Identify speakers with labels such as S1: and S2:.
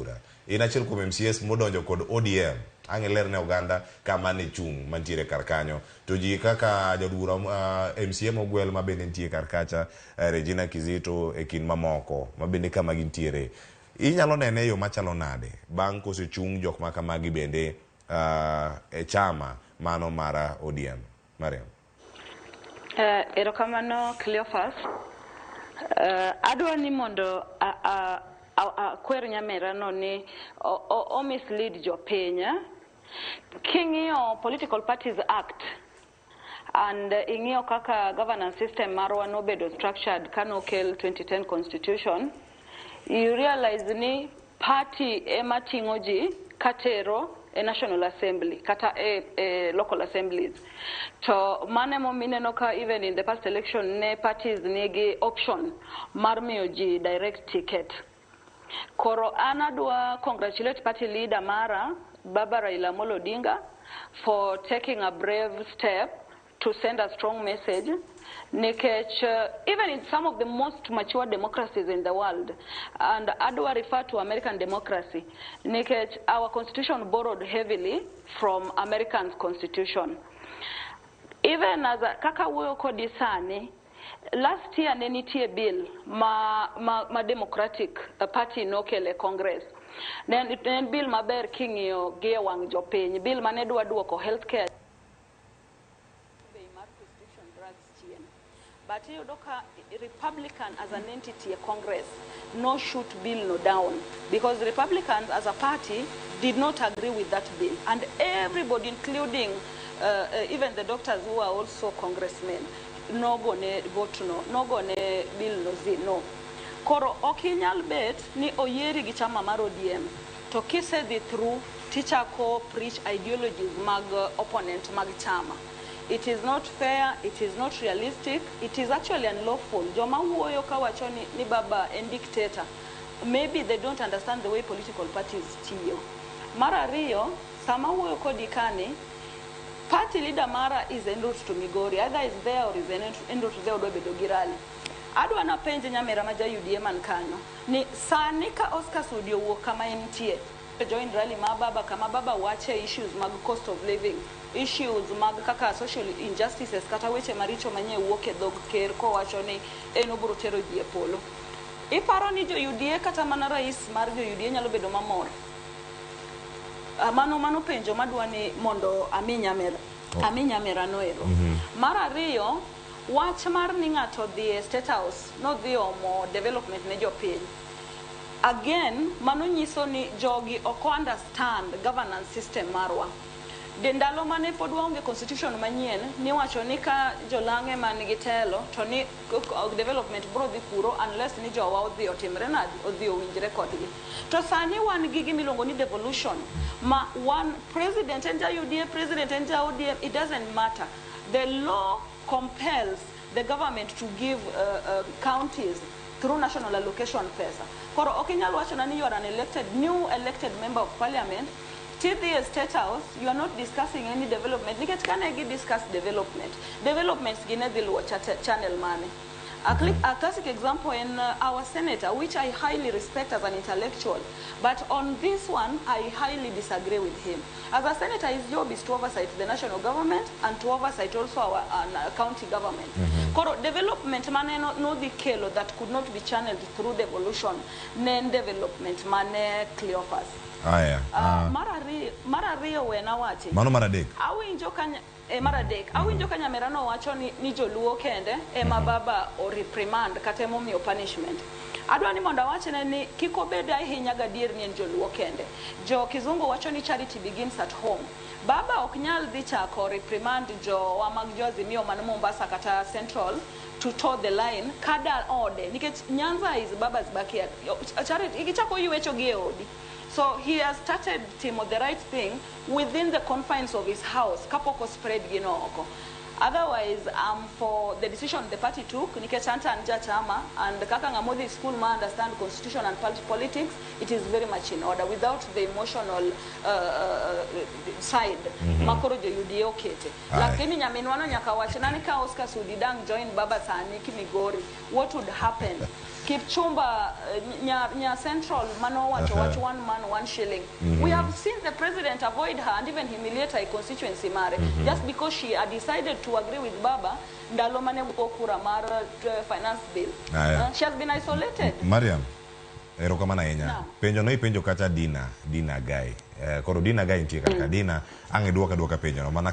S1: bura. In achiel kuom MCAs modonjo kod ODM. Ang' iler ne oganda kama ne chung' mantiere kar kanyo. To ji kaka jaod bura MCA mogwel ma bende nitie kar kacha, Regina Kizito e kind mamoko ma bende kama gintiere. Inyalo nene e yo machalo nade bang' kosechung' jok ma kamagi bende e chama mano mar ODM? Mariam.
S2: Erokamano Cleophas. Adwa ni mondo akwer nyamera no ni o mislead jopiny. King'iyo Political Parties Act and ing'iyo kaka governance system marwa nobedo structured kanokel 2010 constitution, you realize ni party ema ting'o ji katero e National Assembly kata e local assemblies. To mano emomiyo ineno ka even in the past election ne parties nigi option mar miyo ji direct ticket. Koro an adwa congratulate party leader mara, Baba Raila Amolo Odinga, for taking a brave step to send a strong message. Nikech even in some of the most mature democracies in the world, and adwa refer to American democracy, nikech our constitution borrowed heavily from American constitution. Even as a, kaka wuoyo kodi sani, last year ne nitie bill ma Democratic Party nokelo e Congress. Ne en bill maber king'iyo gi e wang' jopiny, bill mane dwa duoko healthcare bei mar prescription drugs chien. But iyudo ka Republican as an entity e Congress no shoot bill no down because Republicans as a party did not agree with that bill, and everybody, including even the doctors who are also congressmen, nogone vote no, nogone bill no zi no. Koro ok inyal bet ni oyieri gi chama mar ODM to kisedhi through tichako preach ideologies mag opponent mag chama. It is not fair, it is not realistic, it is actually unlawful. Joma wuoyo kawacho ni baba en dictator, maybe they don't understand the way political parties tiyo. Mar ariyo, sama wuoyo kodi kani, party leader mara is en route to Migori, either is there or is en route there odwa bedo gi rally. Adwa napenj nyamera ma ja UDA man kanyo ni sani ka Oscar Sudi owuok kama entie join rally ma baba kama baba wache issues mag cost of living, issues mag kaka social injustices kata weche maricho manye wuok e dhog ker kowacho ni en obiro tero ji e polo. Iparo ni jo UDA kata mana rais mar jo UDA nyalo bedo mamor? Mano penjo madwa ni mondo ami nyamera, ami nyamera no ero. Mar ariyo, wach mar ni ng'ato dhi e State House nodhi omo development ne jopiny. Again, mano nyiso ni jogi ok understand governance system marwa. De ndalo mane pod waonge constitution manyien, niwacho ni ka jolang'e man gi telo to ni development bro dhi kuro unless ni jowa odhi otimre nadi, odhi owinjre kodgi. To sani wan gi gimiluongo ni devolution ma one president en ja UDA, president en ja ODM, it doesn't matter. The law compels the government to give counties through national allocation pesa. Koro ok inyal wacho ni you are an elected, new elected member of parliament, tidhi e State House, you are not discussing any development. Nikech kane gi discuss development, developments gi ne dhi luwo channel mane. A classic example in our senator, which I highly respect as an intellectual, but on this one, I highly disagree with him. As a senator, his job is to oversight the national government and to oversight also our county government. Koro development mane no dhi kelo that could not be channeled through devolution, ne development mane Cleophas.
S1: Aya.
S2: Mar ariyo wena wachi.
S1: Mano mar adek.
S2: Awinjo ka mar adek. Awinjo ka nyamera no wacho ni joluo kende ema baba o reprimand kata emomiyo punishment. Adwa ni mondo awachne ni kik obed ahinya gadier ni en joluo kende. Jo kizungu wacho ni charity begins at home. Baba ok nyal dhi chako reprimand jowa mag jo Azimio man Mombasa kata Central to toe the line kada ode nikech Nyanza is baba's backyard. Charity ichako ywecho gi e odi. So he has started timo the right thing within the confines of his house, kapok o spread gino oko. Otherwise, for the decision the party took, nikech anta an jachama, and kaka ng'ama odhi school ma understand constitution and politics, it is very much in order without the emotional side makoro jo UDA okete. Lakini nyaminwa no nyaka wachna ni ka Oscar Sudi dang join baba sani ki Migori, what would happen? Kipchumba nya Central manowacho wach one man one shilling. We have seen the president avoid her and even humiliate her e constituency mare just because she had decided to agree with Baba ndalo mane go kura mar finance bill.
S1: Aya.
S2: She has been isolated.
S1: Mariam, erokamano ahinya.
S2: Naam.
S1: Penjo no ipenjo kacha Dina, Dina Gai. Koro Dina Gai nitie kar ka. Dina, ang' iduoka duoka penjo no mana.